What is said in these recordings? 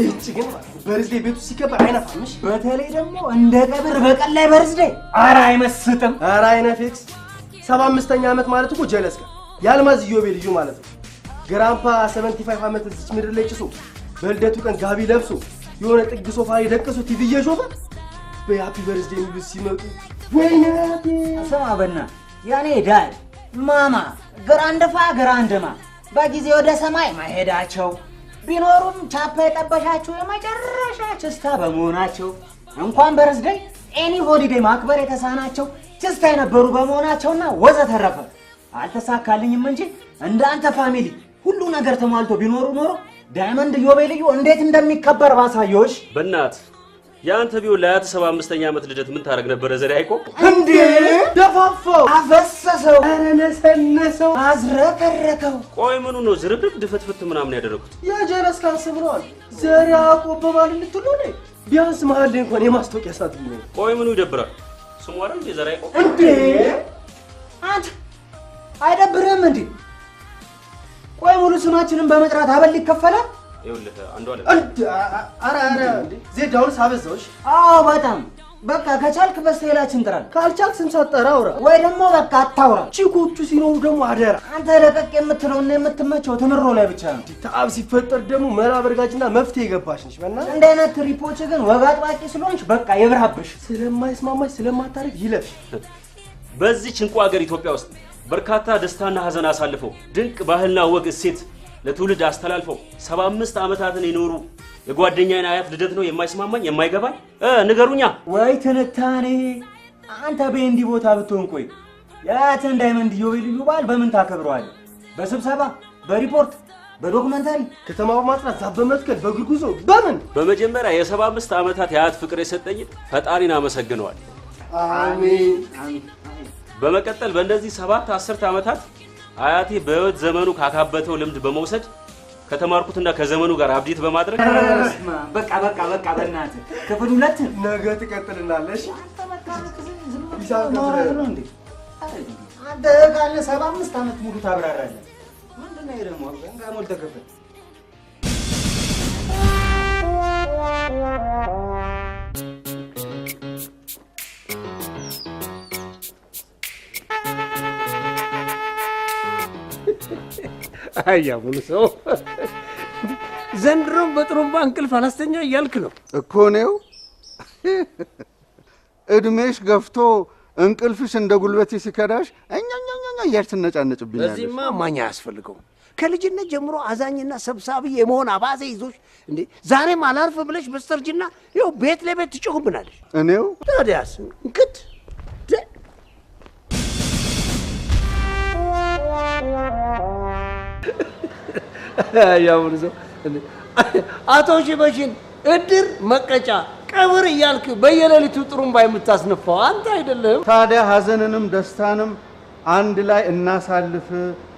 እቺ ግን birthday ቤቱ ሲከበር አይነፋምሽ። በተለይ ደግሞ እንደ ቀብር በቀን ላይ birthday ኧረ አይመስጥም። ኧረ አይነፌክስ 75ኛ ዓመት ማለት እኮ ጀለስ ጋር የአልማዝ ኢዮቤልዩ ማለት ነው። Grandpa 75 ዓመት እዚች ምድር ላይ ጭሶ በልደቱ ቀን ጋቢ ለብሶ የሆነ ጥግ ሶፋ ላይ ደቅሶ ቲቪ እየሾፈ በ happy birthday የሚሉት ሲመጡ ወይኔ ስማ በና ያኔ dad mama grandpa grandma በጊዜ ወደ ሰማይ መሄዳቸው ቢኖሩም ቻፓ የጠበሻቸው የመጨረሻ ችስታ በመሆናቸው እንኳን birthday any holiday ማክበር የተሳናቸው ችስታ የነበሩ በመሆናቸውና ወዘተረፈ አልተሳካልኝም እንጂ እንዳንተ family ሁሉ ነገር ተሟልቶ ቢኖሩ ኖሮ diamond ኢዮቤልዩ እንዴት እንደሚከበር ባሳየሽ። በእናት ያንተ ቢሆን ለአያት 75ኛ ዓመት ልደት ምን ታደርግ ነበረ? ዘርዓ ያዕቆብ እንዴ ደፋፋው፣ አፈሰሰው፣ ኧረ ነሰነሰው፣ አዝረከረከው። ቆይ ምኑ ነው ዝርክርክ ድፍትፍት ምናምን ያደረኩት? የጀለስ ካንስም ነው አለ ዘርዓ ያዕቆብ በማለት ልትሉ ነው? ቢያንስ መሀል ላይ እንኳን የማስታወቂያ ሰዓት ቢኖር። ቆይ ምኑ ይደብራል? ስሙ አይደል እንዴ ዘርዓ ያዕቆብ? እንዴ አንተ አይደብርህም እንዴ? ቆይ ሙሉ ስማችንን በመጥራት አበል ይከፈላል? ይኸውልህ አንዱ አለ እንዴ ኧረ ኧረ እንዴ ዜድ አሁንስ አበዛሁሽ። አዎ በጣም በቃ ከቻልክ በ style ኣችን ጥራል፣ ካልቻልክ ስም ሳትጠራ አውራ፣ ወይ ደግሞ በቃ አታውራ። chick ኦቹ ሲኖሩ ደግሞ አደራ። አንተ ለቀቅ የምትለውና የምትመቸው ትምሮ ላይ ብቻ ነው። ተአብ ሲፈጠር ደግሞ መላ በርጋጅና መፍትሄ የገባሽ ነሽ። በእናትህ እንደ አይነት trip ኦች ግን ወግ አጥባቂ ስለሆንሽ በቃ ይብራብሽ። ስለማይስማማሽ ስለማታረግ ይለፍሽ። በዚህች እንቁ ሀገር ኢትዮጵያ ውስጥ በርካታ ደስታና ሀዘን አሳልፈው ድንቅ ባህልና ወግ እሴት ለትውልድ አስተላልፈው 75 ዓመታትን የኖሩ የጓደኛዬን አያት ልደት ነው የማይስማማኝ የማይገባኝ? ንገሩኛ። ወይ ትንታኔ! አንተ በእንዲ ቦታ ብትሆን ቆይ የአያትህን diamond ኢዮቤልዩ በዓል በምን ታከብረዋለህ? በስብሰባ፣ በሪፖርት፣ በ documentary፣ ከተማ በማጥራት፣ ዛፍ በመትከል፣ በእግር ጉዞ፣ በምን? በመጀመሪያ የ75 ዓመታት የአያት ፍቅር የሰጠኝ ፈጣሪን አመሰግነዋል። አሜን። በመቀጠል በእንደዚህ 7 10 ዓመታት አያቴ በህይወት ዘመኑ ካካበተው ልምድ በመውሰድ ከተማርኩትና ከዘመኑ ጋር update በማድረግ በቃ በቃ በቃ በእናትህ ክፍል 2 ነገ ትቀጥልናለሽ። አንተ ካለ 75 ዓመት ሙሉ ታብራራለህ። ምንድን ነው ይሄ ደግሞ? ሞልተህ ክፍል አያሙን ሰው ዘንድሮም በጥሩምባ እንቅልፍ አላስተኛ እያልክ ነው እኮ ነው። እድሜሽ ገፍቶ እንቅልፍሽ እንደ ጉልበቴ ሲከዳሽ እኛኛኛኛ እያልሽ ትነጫነጭብኛለሽ። በዚህማ ማኛ አያስፈልገውም። ከልጅነት ጀምሮ አዛኝና ሰብሳቢ የመሆን አባዜ ይዞሽ እንዴ ዛሬም አላርፍ ብለሽ በስተርጅና ይኸው ቤት ለቤት ትጮህብናለሽ። እኔው ታዲያስ እንክት ያሁን ሰው አቶ ሽበሽን እድር መቀጫ ቀብር እያልክ በየሌሊቱ ጥሩምባ የምታስነፋው አንተ አይደለም? ታዲያ ሀዘንንም ደስታንም አንድ ላይ እናሳልፍ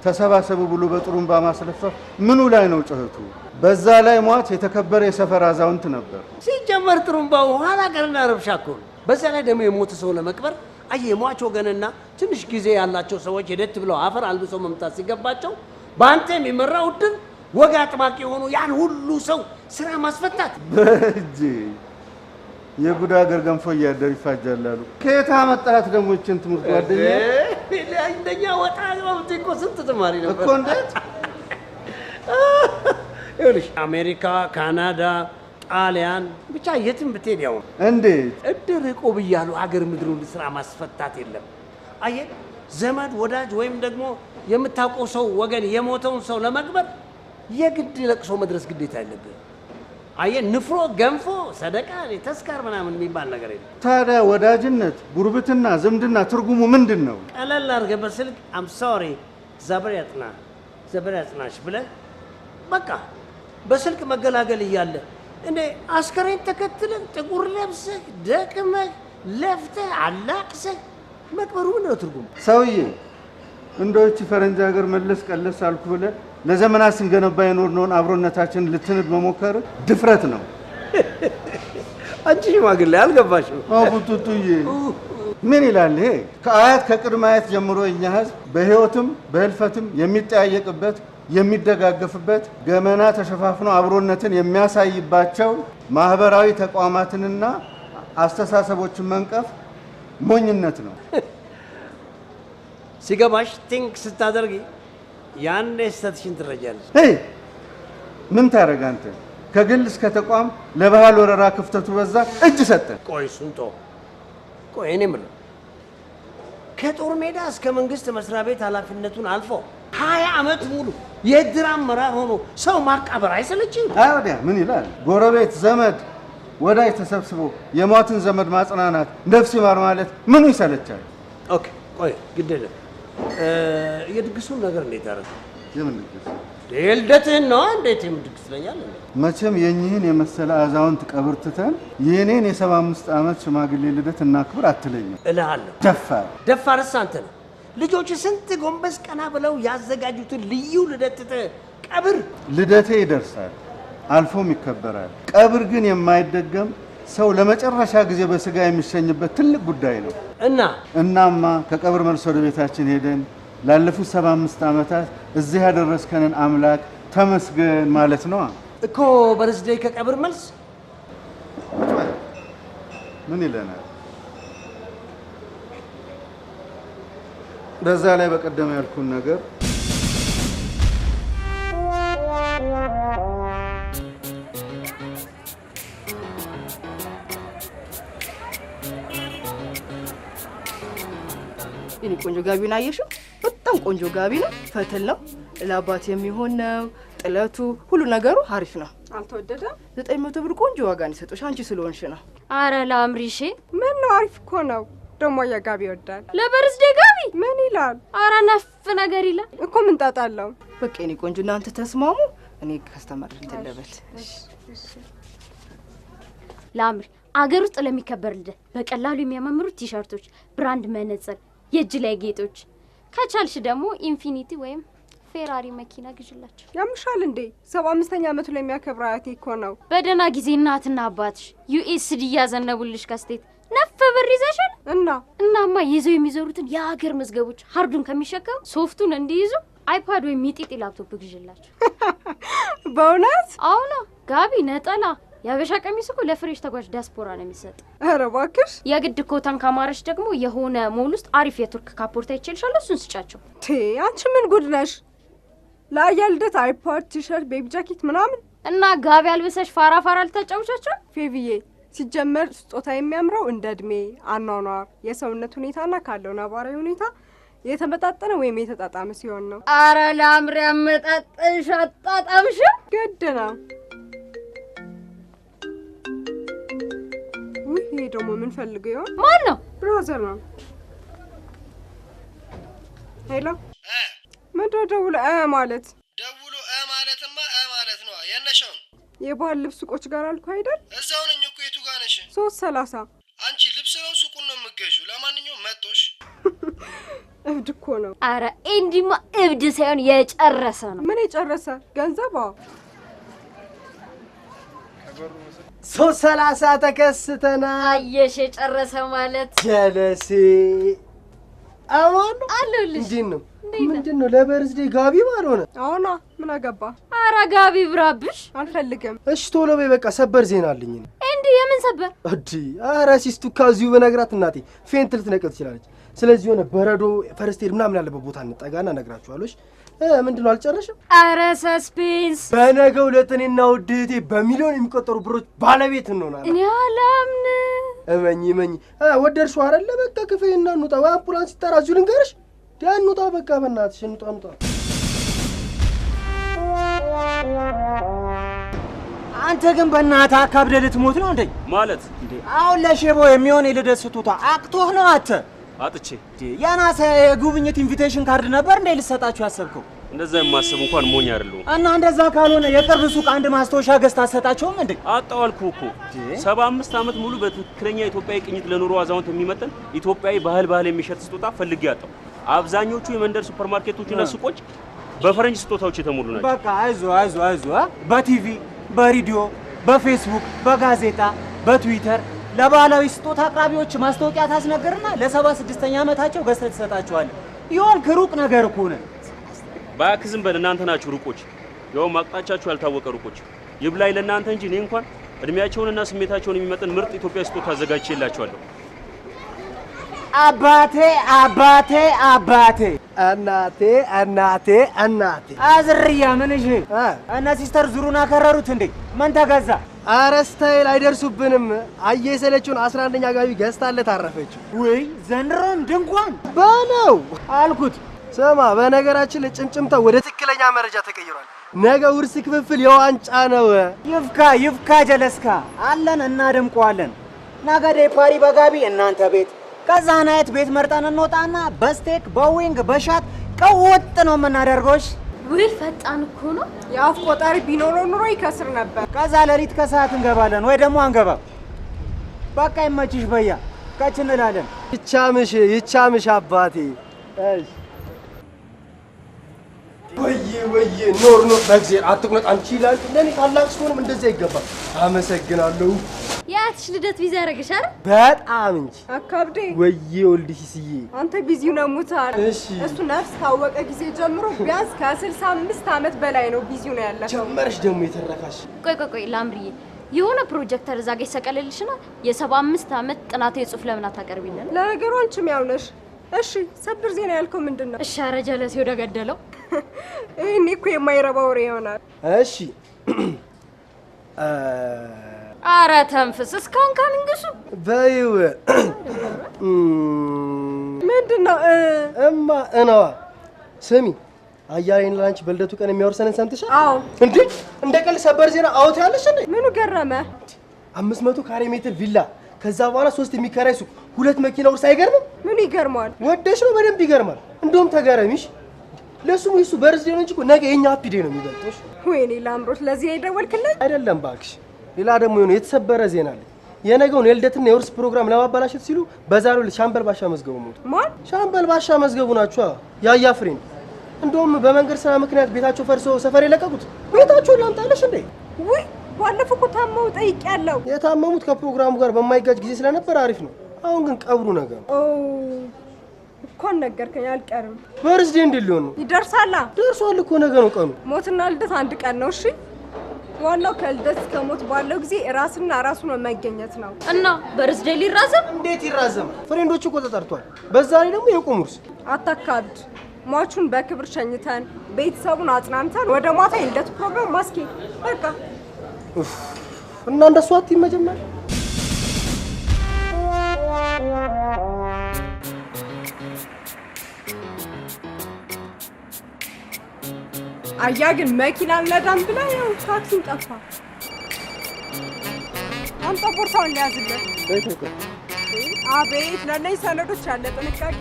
ተሰባሰቡ ብሎ በጥሩምባ ማስለፈፍ ምኑ ላይ ነው ጩኸቱ? በዛ ላይ ሟች የተከበረ የሰፈር አዛውንት ነበር። ሲጀመር ጥሩምባው ኋላ ቀርና ረብሻ እኮ ነው። በዛ ላይ ደግሞ የሞተ ሰው ለመቅበር አየህ የሟች ወገንና ትንሽ ጊዜ ያላቸው ሰዎች ሄደት ብለው አፈር አልብሰው መምጣት ሲገባቸው በአንተ የሚመራው እድር ወግ አጥባቂ የሆኑ ያን ሁሉ ሰው ስራ ማስፈታት በእጄ የጉድ ሀገር ገንፎ እያደር ይፋጃል አሉ። ከየት አመጣሃት ደግሞ ይህችን ትምህርት ጓደኛዬ? እንደኛ ወጣ ብትይ እኮ ስንት ተማሪ ነበር እኮ። እንዴት ይኸውልሽ አሜሪካ፣ ካናዳ፣ ጣሊያን ብቻ የትም ብትሄድ ያው እንዴት እድር እቆብ እያሉ ሀገር ምድሩን ስራ ማስፈታት የለም። አየህ ዘመድ ወዳጅ ወይም ደግሞ የምታውቀው ሰው ወገን የሞተውን ሰው ለመቅበር የግድ ለቅሶ መድረስ ግዴታ የለብህም። አየህ ንፍሮ፣ ገንፎ፣ ሰደቃ፣ ተስካር ምናምን የሚባል ነገር የለም። ታዲያ ወዳጅነት፣ ጉርብትና፣ ዝምድና ትርጉሙ ምንድን ነው? ቀለል አድርገህ በስልክ I'm sorry እግዚአብሔር ያጽና እግዚአብሔር ያጽናሽ ብለህ በቃ በስልክ መገላገል እያለ እንዴ አስከሬን ተከትለህ ጥቁር ለብሰህ ደክመህ ለፍተህ አላቅሰህ መቅበሩ ምንድን ነው ትርጉሙ? ሰውዬ እንደው ይህቺ ፈረንጅ ሀገር መለስ ቀለስ አልኩ ብለህ ለዘመናት ስንገነባ የኖርነውን አብሮነታችንን ልትንድ መሞከር ድፍረት ነው። አንቺ ሽማግሌ አልገባሽም። አቡቱቱዬ ምን ይላል ይሄ? ከአያት ከቅድመ አያት ጀምሮ የኛ ሕዝብ በሕይወትም በህልፈትም የሚጠያየቅበት የሚደጋገፍበት፣ ገመና ተሸፋፍኖ አብሮነትን የሚያሳይባቸው ማህበራዊ ተቋማትንና አስተሳሰቦችን መንቀፍ ሞኝነት ነው። ሲገባሽ think ስታደርጊ ያኔ ስህተትሽን ትረጃለሽ። Hey ምን ታደርግ አንተ? ከግል እስከ ተቋም ለባህል ወረራ ክፍተቱ በዛ፣ እጅ ሰጠ። ቆይ እሱን ተወው። ቆይ እኔ የምለው ከጦር ሜዳ እስከ መንግስት መስሪያ ቤት ኃላፊነቱን አልፎ 20 ዓመት ሙሉ የእድር አመራር ሆኖ ሰው ማቃበር አይሰለችም? አይ ወዲያ ምን ይላል? ጎረቤት፣ ዘመድ፣ ወዳጅ ተሰብስቦ የሟትን ዘመድ ማጽናናት፣ ነፍስ ይማር ማለት ምኑ ይሰለቻል? Okay ቆይ ግድ የለም። የድግሱን ነገር እንዴት አደረገ? የምን ድግስ? የልደትህን ነዋ። እንዴት የምን ድግስ ትለኛለህ? መቼም የእኚህን የመሰለ አዛውንት ቀብር ትተን የእኔን የ75 ዓመት ሽማግሌ ልደት እናክብር አትለኝም። እልሃለሁ። ደፋር ደፋርስ አንተ ነህ። ልጆች ስንት ጎንበስ ቀና ብለው ያዘጋጁትን ልዩ ልደት ትተህ ቀብር። ልደቴ ይደርሳል አልፎም ይከበራል። ቀብር ግን የማይደገም ሰው ለመጨረሻ ጊዜ በስጋ የሚሸኝበት ትልቅ ጉዳይ ነው። እናማ ከቀብር መልስ ወደ ቤታችን ሄደን ላለፉት 75 ዓመታት እዚህ ያደረስከንን አምላክ ተመስገን ማለት ነው እኮ። በርዝዴይ ከቀብር መልስ ምን ይለናል? በዛ ላይ በቀደም ያልኩን ነገር የኔ ቆንጆ ጋቢውን አየሽው? በጣም ቆንጆ ጋቢ ነው። ፈትል ነው፣ ለአባት የሚሆን ነው። ጥለቱ ሁሉ ነገሩ አሪፍ ነው። አልተወደደም? 900 ብር ቆንጆ ዋጋ ነው የሰጡሽ፣ አንቺ ስለሆንሽ ነው። አረ ላምሪሽ፣ ምን ነው አሪፍ እኮ ነው። ደግሞ የጋቢ ይወዳል። ለ birthday ጋቢ ምን ይላል? አረ ነፍ ነገር ይላል እኮ። ምን ጣጣ አለው? በቃ የኔ ቆንጆ እናንተ ተስማሙ፣ እኔ customer እንትን ልበል። ላምሪ፣ አገር ውስጥ ለሚከበር ልደት በቀላሉ የሚያማምሩ ቲሸርቶች፣ brand መነጽር፣ የእጅ ላይ ጌጦች፣ ከቻልሽ ደግሞ ኢንፊኒቲ ወይም ፌራሪ መኪና ግዥላቸው። ያምሻል እንዴ? 75ኛ ዓመቱ ላይ የሚያከብረው አያቴ እኮ ነው። በደህና ጊዜ እናትና አባትሽ USD እያዘነቡልሽ ከ state ነፍ ብር ይዘሻል። እናማ ይዘው የሚዞሩትን የሀገር መዝገቦች hard ኡን ከሚሸከሙ soft ኡን እንዲይዙ iPad ወይም ሚጢጢ ላፕቶፕ ግዥላቸው። በእውነት? አዎና፣ ጋቢ፣ ነጠላ፣ የሀበሻ ቀሚስ እኮ ለ fresh ተጓዥ ዲያስፖራ ነው የሚሰጥ። ኧረ እባክሽ። የግድ ኮተን ካማረሽ ደግሞ የሆነ ሞል ውስጥ አሪፍ የቱርክ ካፖርታ ይችልሻል፣ እሱን ስጫቸው። አንቺ ምን ጉድ ነሽ? ለአያ ልደት iPad፣ ቲሸርት፣ baby jacket ምናምን እና ጋቢ አልብሰሽ ፋራ ፋራ ልታጫውቻቸው? ፌቪዬ፣ ሲጀመር ስጦታ የሚያምረው እንደ እድሜ፣ አኗኗር፣ የሰውነት ሁኔታና ካለው ነባራዊ ሁኔታ የተመጣጠነ ወይም የተጣጣመ ሲሆን ነው። አረ ላምሪ፣ አመጣጠንሽ አጣጣምሽ ግድ ነው። ውይ ይሄ ደግሞ ምን ፈልገው ይሆን? ማን ነው? Brother ነው። Hello፣ ምንድን ነው ደውሎ ማለት? ደውሎ ማለትማ ማለት ነው። የነሻው የባህል ልብስ ሱቆች ጋር አልኩህ አይደል? እዛው ነኝ እኮ። የቱ ጋር ነሽ? 3:30። አንቺ ልብስ ነው ሱቁን ነው የምትገዢው? ለማንኛውም መጦሽ። እብድ እኮ ነው። አረ ኤንዲማ እብድ ሳይሆን የጨረሰ ነው። ምን የጨረሰ? ገንዘብ? አዎ። 3:30 ተከስተናል። አየሽ፣ የጨረሰ ማለት ጀለሴ አማን አለሁልሽ። እንዴት ነው? ምንድን ነው ለ birthday ጋቢ ባልሆነ? አዎና፣ ምን አገባ? አረ ጋቢ ብራብሽ። አልፈልግም። እሺ ቶሎ በይ በቃ፣ ሰበር ዜና አለኝ። እንዴ የምን ሰበር? እዲ አረ ሲስቱ ከዚሁ በነግራት እናቴ faint ልትነቅል ትችላለች። ስለዚህ የሆነ በረዶ first aid ምናምን ያለበት ቦታ እንጠጋና እነግራችኋለሁ። ምንድን ነው አልጨረሽም? አረ suspense። በነገው ዕለት እኔና ውድ እህቴ በሚሊዮን የሚቆጠሩ ብሮች ባለቤት እንሆናለን። እኔ አላምንም። እመኝ እመኝ። ወደድሽው አይደለ? በቃ ክፈይና እንውጣ። ወይ አምቡላንስ ይጠራ እዚሁ ልንገርሽ። እንውጣ በቃ በእናትሽ እንውጣ እንውጣ። አንተ ግን በእናትህ አካብደህ ልትሞት ነው እንዴ? ማለት እንዴ? አሁን ለሼቦ የሚሆን የልደት ስጦታ አቅቶህ ነው አንተ? አጥቼ ያናሰ የጉብኝት invitation card ነበር እንዴ ልትሰጣችሁ ያሰብከው? እንደዛ የማስብ እንኳን ሞኝ አይደለሁም። እና እንደዛ ካልሆነ የቅርብ ሱቅ አንድ ማስታወሻ ገዝተህ አትሰጣቸውም እንዴ? አጣው አልኩህ እኮ። 75 ዓመት ሙሉ በትክክለኛ ኢትዮጵያዊ ቅኝት ለኑሮ አዛውንት የሚመጥን ኢትዮጵያዊ ባህል የሚሸጥ ስጦታ ፈልጌ አጣው። አብዛኞቹ የመንደር ሱፐርማርኬቶችና ሱቆች በፈረንጅ ስጦታዎች የተሞሉ ናቸው። በቃ አይዞህ አይዞህ አይዞህ። በቲቪ፣ በሬዲዮ፣ በፌስቡክ፣ በጋዜጣ፣ በትዊተር ለባህላዊ ስጦታ አቅራቢዎች ማስታወቂያ ታስነግርና ለ76ኛ ዓመታቸው ገዝተህ ትሰጣቸዋለህ። ይሆን ክሩቅ ነገር እኮ ነው። እባክህ ዝም በል። እናንተ ናችሁ ሩቆች፣ ያውም አቅጣጫችሁ ያልታወቀ ሩቆች። ይብላኝ ለእናንተ እንጂ እኔ እንኳን እድሜያቸውንና ስሜታቸውን የሚመጥን ምርጥ ኢትዮጵያ ስጦታ አዘጋጅቼላችኋለሁ። አባቴ አባቴ አባቴ፣ እናቴ እናቴ እናቴ። አዝርያ ምን እሺ፣ እነ sister ዙሩን አከረሩት እንዴ? ምን ተገዛ? ኧረ style አይደርሱብንም። አየ የሰለችውን 11ኛ ጋቢ ገዝታለት አረፈችው። ውይ ዘንድሮም ድንኳን በለው አልኩት። ስማ፣ በነገራችን ላይ ጭምጭምታ ወደ ትክክለኛ መረጃ ተቀይሯል። ነገ ውርስ ክፍፍል የዋንጫ ነው። ይፍካ ይፍካ ጀለስካ አለን፣ እናደምቀዋለን። ነገ day party በጋቢ እናንተ ቤት፣ ከዛ night ቤት መርጠን እንወጣና በ steak በ wing በ shot ቀውጥ ነው የምናደርገው። እሺ? ውይ ፈጣን እኮ ነው። የአፍ ቆጣሪ ቢኖረው ኑሮ ይከስር ነበር። ከዛ ሌሊት ከሰዓት እንገባለን ወይ ደግሞ አንገባም። በቃ ይመችሽ በያ ከች እንላለን። ይቻምሽ ይቻምሽ አባቴ። እሺ ወይዬ ወይዬ፣ ኖር ኖር፣ በእግዜር አትቁነጥ። አንቺ ይላል ለእኔ ታላቅ ስሆንም እንደዚያ ይገባል። አመሰግናለሁ። የአያትሽ ልደት busy ያደረግሽ አይደል? በጣም እንጂ። አካብዴ። ወይዬ ወልድሽስዬ፣ አንተ busy ነው ሙታል። እሺ። እሱ ነፍስ ካወቀ ጊዜ ጀምሮ ቢያንስ ከ65 ዓመት በላይ ነው busy ነው ያለፈው። ጀመረሽ ደግሞ የተረካሽ። ቆይ ቆይ ቆይ ላምርዬ፣ የሆነ ፕሮጀክተር እዛ ጋ ይሰቀልልሽና የ75 ዓመት ጥናታዊ ጽሑፍ ለምን አታቀርቢልን? ለነገሩ አንቺም ያው ነሽ። እሺ ሰብር ዜና ያልከው ምንድን ነው? እሺ ኧረ ጀለሴ ወደ ገደለው። ይሄኔ እኮ የማይረባ ወሬ ይሆናል። እሺ ኧረ ተንፍስ፣ እስካሁን ካንንግሱ በይው። ምንድን ነው? እማ እነዋ ስሚ፣ አያሌን ላንቺ በልደቱ ቀን የሚያወርሰንን ሰምተሻል? አዎ። እንዴ እንደ ቀልድ ሰበር ዜና አውት ያለሽ እንዴ? ምኑ ገረመ? 500 ካሬ ሜትር ቪላ፣ ከዛ በኋላ 3 የሚከራይ ሱቅ፣ 2 መኪና ውርስ። አይገርምም? ምኑ ይገርማል? ወደሽ ነው በደንብ ይገርማል። እንደውም ተገረሚሽ። ለሱም የሱ birthday ነው እንጂ እኮ ነገ የኛ happy day ነው የሚበልጠው። ወይኔ ላምሮት፣ ለዚህ የደወልክልኝ? አይደለም እባክሽ፣ ሌላ ደግሞ የሆነ የተሰበረ ዜና አለ። የነገውን የልደትና የውርስ ፕሮግራም ለማበላሸት ሲሉ በዛሬው ዕለት ሻምበል ባሻ መዝገቡ ሞቱ። ማን? ሻምበል ባሻ መዝገቡ ናቸው። ያያ friend። እንደውም በመንገድ ስራ ምክንያት ቤታቸው ፈርሶ ሰፈር የለቀቁት። ቤታቸውን ላምጣለሽ እንዴ? ውይ ባለፈው እኮ ታመው ጠይቄያለሁ። የታመሙት ከፕሮግራሙ ጋር በማይጋጭ ጊዜ ስለነበር አሪፍ ነው። አሁን ግን ቀብሩ ነገር ነው። ኦ እንኳን ነገርከኝ፣ አልቀርም። birthday እንዴት ሊሆን ነው? ይደርሳላ። ደርሷል እኮ ነገ ነው ቀኑ። ሞትና ልደት አንድ ቀን ነው። እሺ ዋናው ከልደት እስከ ሞት ባለው ጊዜ ራስና ራሱ ነው መገኘት ነው። እና birthday ሊራዘም? እንዴት ይራዘም? friend ኦቹ እኮ ተጠርቷል። በዛ ላይ ደግሞ የቁም ውርስ። አታካብድ። ሟቹን በክብር ሸኝተን ቤተሰቡን አጽናንተን ወደ ማታ የልደት ፕሮግራም ማስኬድ በቃ። እና እንደሱ አትይም መጀመሪያ። አያ ግን መኪና አልነዳም ብላ ያው ታክሲም ጠፋ። አንተ ቦርሳውን ሊያዝልህ። አቤት ለእነዚህ ሰነዶች ያለ ጥንቃቄ።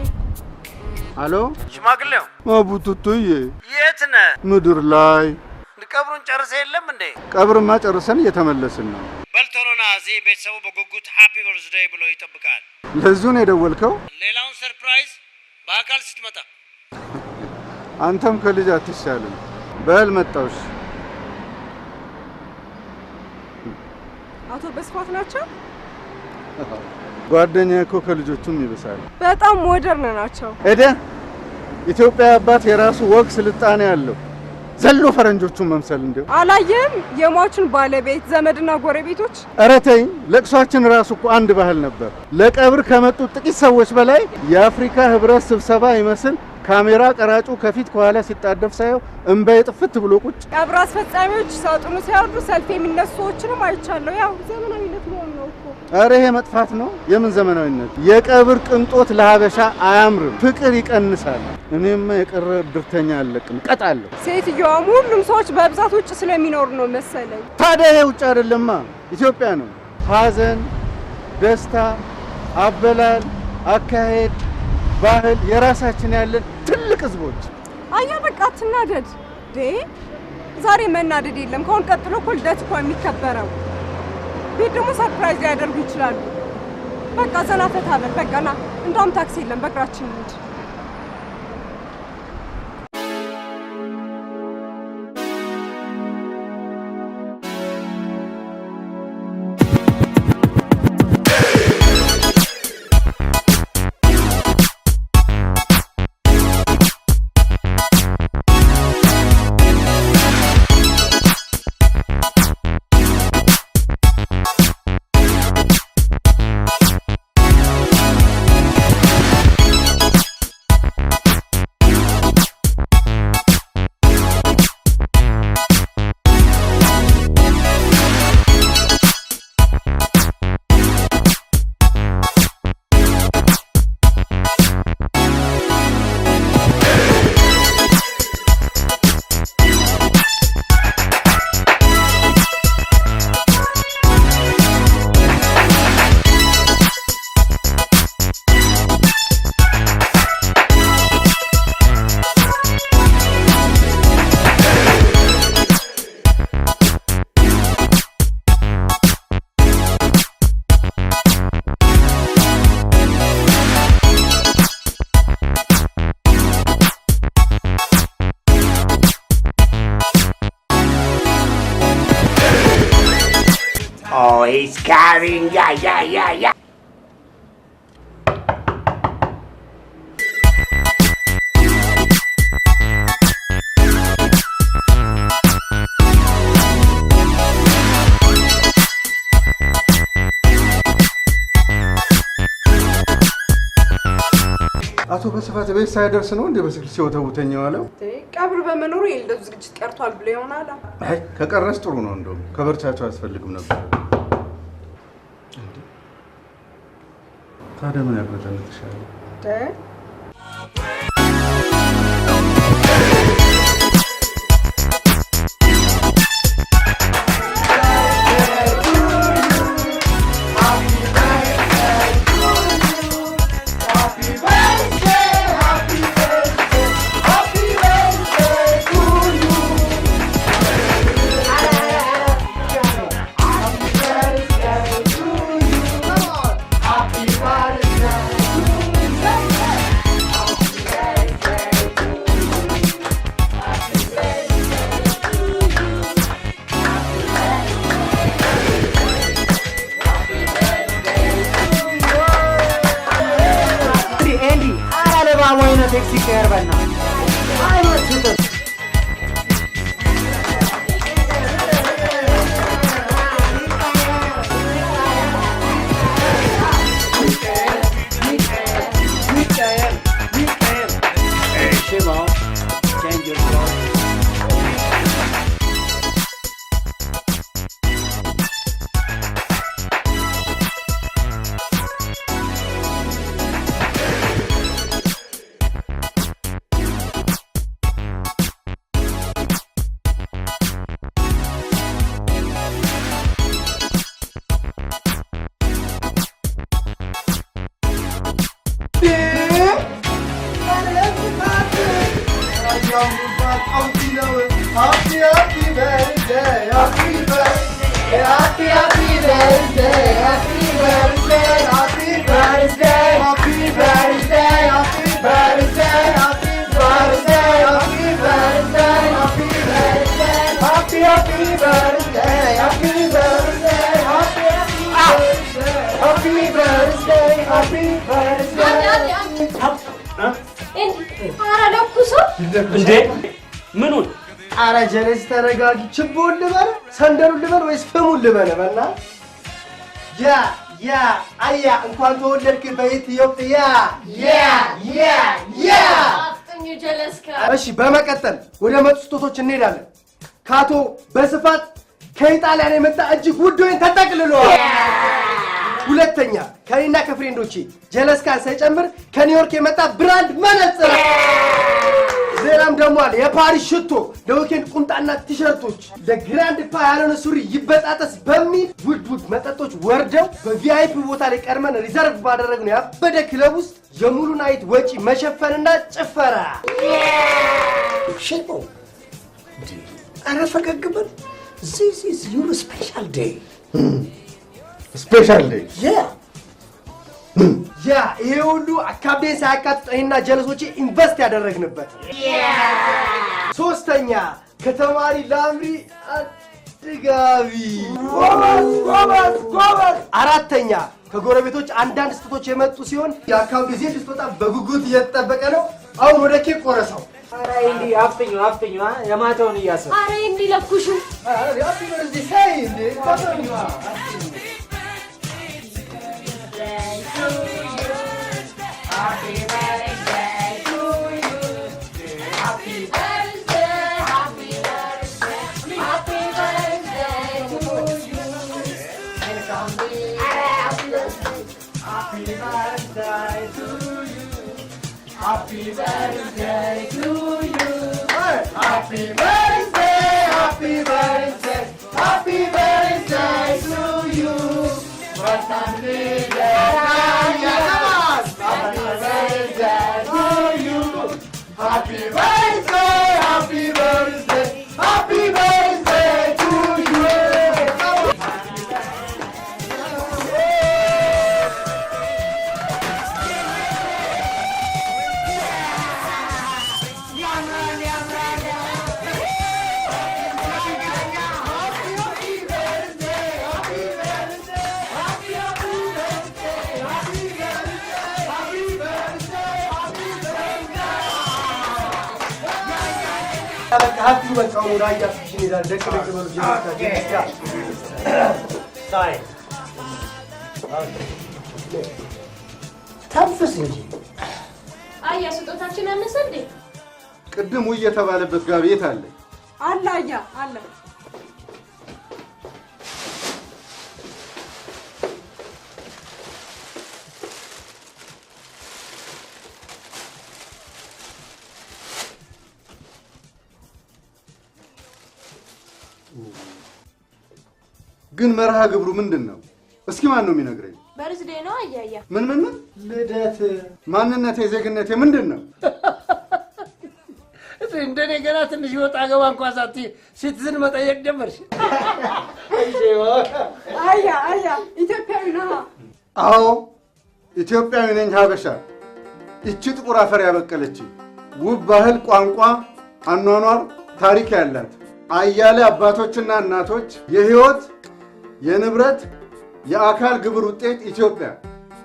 አሎ ሽማግሌው አቡቱቱዬ፣ የት ነህ? ምድር ላይ። ቀብሩን ጨርሰህ የለም እንዴ? ቀብርማ ጨርሰን እየተመለስን ነው። በል ቶሎ ና፣ እዚህ ቤተሰቡ በጉጉት happy birthday ብሎ ይጠብቃል። ለዚሁ ነው የደወልከው? ሌላውን surprise በአካል ስትመጣ። አንተም ከልጅ አትሻልም። በል መጣውሽ። አቶ በስፋት ናቸው? ጓደኛዬ እኮ ከልጆቹም ይብሳል። በጣም modern ናቸው። ሄደ ኢትዮጵያ አባት የራሱ ወግ ስልጣኔ አለው። ዘሎ ፈረንጆቹን መምሰል እንደው አላየህም? የሟቹን ባለቤት ዘመድና ጎረቤቶች። ኧረ ተይኝ። ለቅሷችን ራሱ እኮ አንድ ባህል ነበር። ለቀብር ከመጡት ጥቂት ሰዎች በላይ የአፍሪካ ህብረት ስብሰባ ይመስል ካሜራ ቀራጩ ከፊት ከኋላ ሲጣደፍ ሳየው እምባዬ ጥፍት ብሎ ቁጭ። ቀብር አስፈጻሚዎች ሳጥኑ ሲያወርዱ ሰልፍ የሚነሱ ሰዎችንም አይቻለሁ። ያው ዘመናዊነት መሆኑ ነው እኮ። ኧረ ይሄ መጥፋት ነው። የምን ዘመናዊነት? የቀብር ቅንጦት ለሀበሻ አያምርም፣ ፍቅር ይቀንሳል። እኔማ የቀረ እድርተኛ አለቅም፣ ቀጣለሁ። ሴትዮዋም ሁሉም ሰዎች በብዛት ውጭ ስለሚኖሩ ነው መሰለኝ። ታዲያ ይሄ ውጭ አይደለማ ኢትዮጵያ ነው። ሀዘን፣ ደስታ፣ አበላል፣ አካሄድ፣ ባህል የራሳችን ያለን ትልቅ ህዝቦች። አያ በቃ አትናደድ። ዛሬ መናደድ የለም። ከአሁን ቀጥሎ እኮ ልደት እኮ የሚከበረው ቤት ደግሞ surprise ሊያደርጉ ይችላሉ። በቃ ዘና ፈታ በል። በቃ ና፣ እንደውም ታክሲ የለም፣ በእግራችን እንሂድ። Oh, he's coming. Yeah, yeah, yeah, yeah. አቶ በስፋት ቤት ሳይደርስ ነው እንዴ በስልክ ሲወተውተኝ የዋለው? ቀብር በመኖሩ የልደቱ ዝግጅት ቀርቷል ብሎ ይሆናል። አይ ከቀረስ ጥሩ ነው። እንደውም ከበርቻቸው አያስፈልግም ነበር። ታዲያ ምን ያቅለጠልጥሻል? እንዴ ምኑን? ኧረ ጀለስ ተረጋጊ። ችቦውን ልበል፣ ሰንደሉን ልበል ወይስ ፍሙን ልበል? በእናትህ yeah yeah አያ እንኳን ተወለድክ በኢትዮጵያ። Yeah yeah yeah። አፍጥኙ ጀለስካ። እሺ፣ በመቀጠል ወደ መጡ ስጦቶች እንሄዳለን። ከአቶ በስፋት ከኢጣሊያን የመጣ እጅግ ውድ ወይን ተጠቅልሏል። ሁለተኛ ከኔና ከ friend ኦቼ ጀለስካን ሳይጨምር ከኒውዮርክ የመጣ brand መነጽር። ሌላም ደግሞ አለ የፓሪስ ሽቶ፣ ለ weekend ቁምጣና ቲሸርቶች፣ ለ grandpa ያልሆነ ሱሪ ይበጣጠስ በሚል ውድ ውድ መጠጦች ወርደው በ VIP ቦታ ላይ ቀድመን reserve ባደረግነው ያበደ ክለብ ውስጥ የሙሉ night ወጪ መሸፈንና ጭፈራ። ሽቦ፣ ኧረ ፈገግ በል። This is your special day. Special day? Yeah. Yeah፣ ይሄ ሁሉ አካብዴን ሳያካትት እኔና ጀለሶቼ invest ያደረግንበት። ሶስተኛ ከተማሪ ላምሪ አንድ ጋቢ። ጎበዝ ጎበዝ ጎበዝ። አራተኛ ከጎረቤቶች አንዳንድ ስጦቶች የመጡ ሲሆን የአካባቢ ዜድ ስጦታ በጉጉት እየተጠበቀ ነው። አሁን ወደ ኬክ ቆረሳው። ኧረ እንዲ አፍጥኙ አፍጥኙ፣ የማታውን እያሰብኩ። ኧረ እንዲ ለኩሹ። Happy birthday say እንዴ። Happy birthday to you. Happy birthday, happy birthday, happy birthday to you. Happy birthday to you. Happy birthday, happy birthday, happy birthday to you. በቃ happy በቃ አሁን ወደ አያ ሱሺ እንሄዳለን። ደቅ ደቅ በሉ ጀለስካ ሳይ ተንፍስ እንጂ። አያ ስጦታችን አነሰ እንዴ? ቅድም ውይ የተባለበት ጋቢ የት አለ? አለ አያ አለ። ግን መርሃ ግብሩ ምንድን ነው? እስኪ ማን ነው የሚነግረኝ? birthday ነው አያያ። ምን ምን ምን? ልደት። ማንነቴ ዜግነቴ ምንድን ነው? እንደኔ ገና ትንሽ ወጣ ገባ እንኳን ሳትይ citizen መጠየቅ ጀመርሽ። አያ አያ ኢትዮጵያዊ ነህ? አዎ ኢትዮጵያዊ ነኝ፣ ሀበሻ። ይቺ ጥቁር አፈር ያበቀለች ውብ ባህል፣ ቋንቋ፣ አኗኗር፣ ታሪክ ያላት አያሌ አባቶችና እናቶች የህይወት የንብረት የአካል ግብር ውጤት ኢትዮጵያ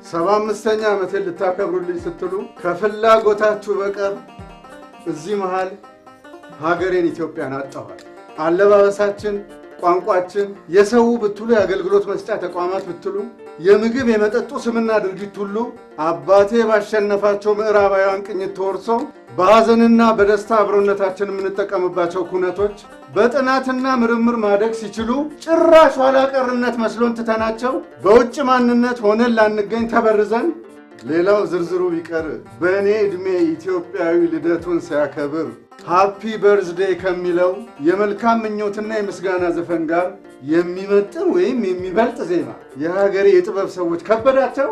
75ኛ ዓመቴን ልታከብሩልኝ ስትሉ ከፍላጎታችሁ በቀር እዚህ መሃል ሀገሬን ኢትዮጵያን አጣኋል። አለባበሳችን፣ ቋንቋችን፣ የሰው ብትሉ የአገልግሎት መስጫ ተቋማት ብትሉ የምግብ የመጠጡ ስምና ድርጊት ሁሉ አባቴ ባሸነፋቸው ምዕራባውያን ቅኝት ተወርሶ በሐዘንና በደስታ አብሮነታችን የምንጠቀምባቸው ኩነቶች በጥናትና ምርምር ማደግ ሲችሉ ጭራሽ ኋላ ቀርነት መስሎን ትተናቸው በውጭ ማንነት ሆነን ላንገኝ ተበርዘን ሌላው ዝርዝሩ ቢቀር በእኔ ዕድሜ ኢትዮጵያዊ ልደቱን ሲያከብር happy birthday ከሚለው የመልካም ምኞትና የምስጋና ዘፈን ጋር የሚመጥን ወይም የሚበልጥ ዜማ የሀገሬ የጥበብ ሰዎች ከበዳቸው።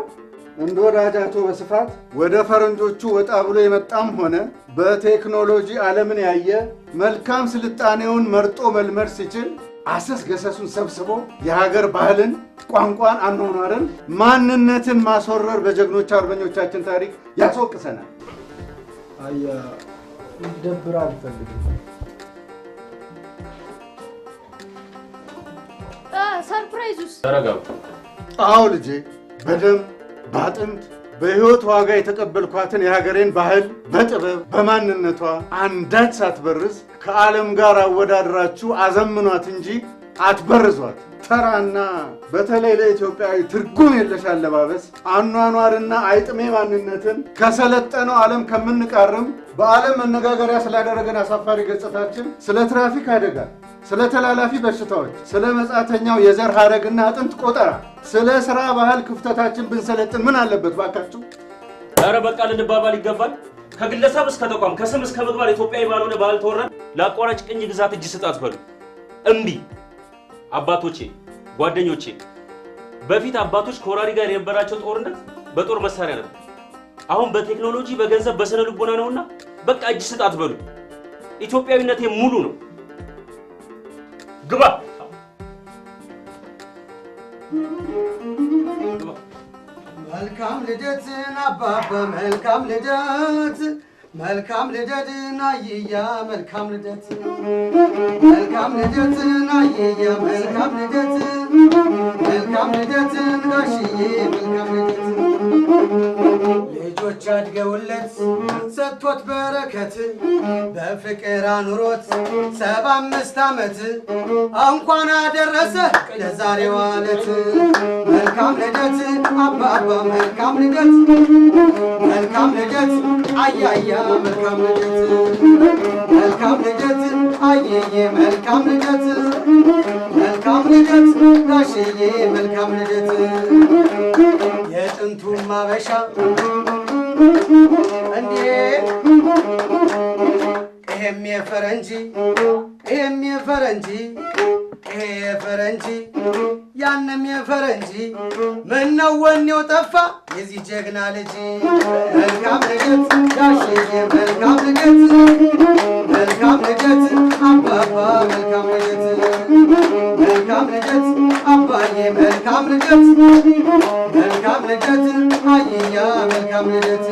እንደ ወዳጃቶ በስፋት ወደ ፈረንጆቹ ወጣ ብሎ የመጣም ሆነ በቴክኖሎጂ ዓለምን ያየ መልካም ስልጣኔውን መርጦ መልመድ ሲችል አሰስ ገሰሱን ሰብስቦ የሀገር ባህልን፣ ቋንቋን፣ አኗኗርን፣ ማንነትን ማስወረር በጀግኖች አርበኞቻችን ታሪክ ያስወቅሰናል። አያ እንዲደብር አልፈልግም። surprise ኡስ? ተረጋጉ። አዎ ልጄ፣ በደም በአጥንት በሕይወት ዋጋ የተቀበልኳትን የሀገሬን ባህል በጥበብ በማንነቷ አንዳች ሳትበርዝ ከዓለም ጋር አወዳድራችሁ አዘምኗት እንጂ አትበርዟት። ተራና በተለይ ለኢትዮጵያዊ ትርጉም የለሽ አለባበስ፣ አኗኗርና አይጥሜ ማንነትን ከሰለጠነው ዓለም ከምንቃርም በዓለም መነጋገሪያ ስላደረገን አሳፋሪ ገጽታችን፣ ስለ ትራፊክ አደጋ፣ ስለ ተላላፊ በሽታዎች፣ ስለ መጻተኛው የዘር ሐረግና አጥንት ቆጠራ፣ ስለ ስራ ባህል ክፍተታችን ብንሰለጥን ምን አለበት ባካችሁ? ኧረ በቃ ልንባባል ይገባል። ከግለሰብ እስከ ተቋም ከስም እስከ ምግባር ኢትዮጵያዊ ባልሆነ ባህል ተወረን ለአቋራጭ ቅኝ ግዛት እጅ ስጥ አትበሉ። እምቢ። አባቶቼ፣ ጓደኞቼ፣ በፊት አባቶች ከወራሪ ጋር የነበራቸው ጦርነት በጦር መሳሪያ ነበር። አሁን በቴክኖሎጂ በገንዘብ በስነ ልቦና ነውና በቃ እጅ ስጥ አትበሉ። ኢትዮጵያዊነቴ ሙሉ ነው። ግባ። መልካም ልደትን አባባ፣ መልካም ልደት፣ መልካም ልደትን አየያ፣ መልካም ልደት፣ መልካም ልደትን አየያ፣ መልካም ልደት፣ መልካም ልደትን ጋሽዬ፣ መልካም ልደት። ልጆች አድገውለት ሰጥቶት በረከት በፍቅር አኑሮት 75 ዓመት እንኳን አደረሰ ለዛሬዋ ዕለት። መልካም ልደት አባባ፣ መልካም ልደት፣ መልካም ልደት አያያ፣ መልካም ልደት፣ መልካም ልደት አየዬ፣ መልካም ልደት፣ መልካም ልደት ጋሽዬ፣ መልካም ልደት። የጥንቱም አበሻ እንዴ ይሄም የፈረንጂ ይሄም የፈረንጂ ይሄ የፈረንጂ ያንም የፈረንጂ ምነው ወኔው ጠፋ የዚህ ጀግና ልጅ። መልካም ልደት ጋሽዬ፣ መልካም ልደት፣ መልካም ልደት አባባ፣ መልካም ልደት፣ መልካም ልደት አባዬ፣ መልካም ልደት፣ መልካም ልደት አየያ፣ መልካም ልደት።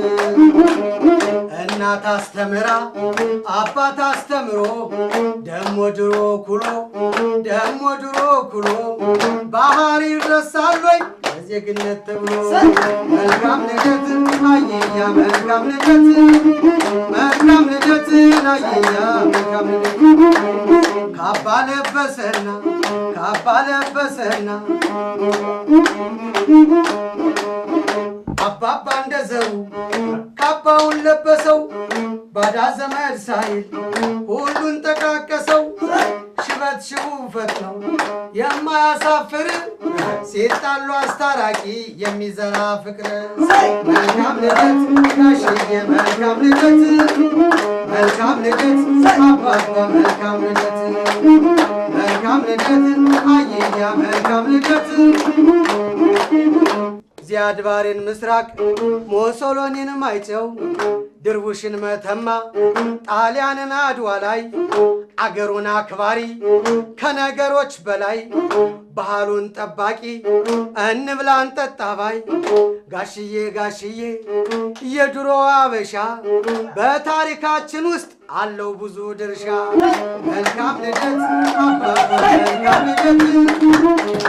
እናት አስተምራ አባት አስተምሮ ደሞ ድሮ ኩሎ ደሞ ድሮ ኩሎ ባህር ይረሳል ወይ ለዜግነት ተብሎ። መልካም ልደት አየያ፣ መልካም ልደት፣ መልካም ልደት አየያ፣ መልካም ልደት። ካባ ለበሰና፣ ካባ ለበሰና አባባ እንደ ዘሩ ካባውን ለበሰው፣ ባዳ ዘመድ ሳይል ሁሉን ጠቃቀሰው። ሽበት ሽቡ ፈጥነው የማያሳፍር፣ ሲጣሉ አስታራቂ የሚዘራ ፍቅር። መልካም ልደት ጋሽዬ፣ መልካም ልደት፣ መልካም ልደት አባባ፣ መልካም ልደት፣ መልካም ልደት አየያ፣ መልካም ልደት። ዚያድ ባሬን ምስራቅ፣ ሞሶሎኒን ማይጨው፣ ድርቡሽን መተማ፣ ጣሊያንን አድዋ ላይ፣ አገሩን አክባሪ ከነገሮች በላይ፣ ባህሉን ጠባቂ እንብላ እንጠጣ ባይ ጋሽዬ፣ ጋሽዬ የድሮ አበሻ በታሪካችን ውስጥ አለው ብዙ ድርሻ። መልካም ልደት አባባ፣ መልካም ልደት።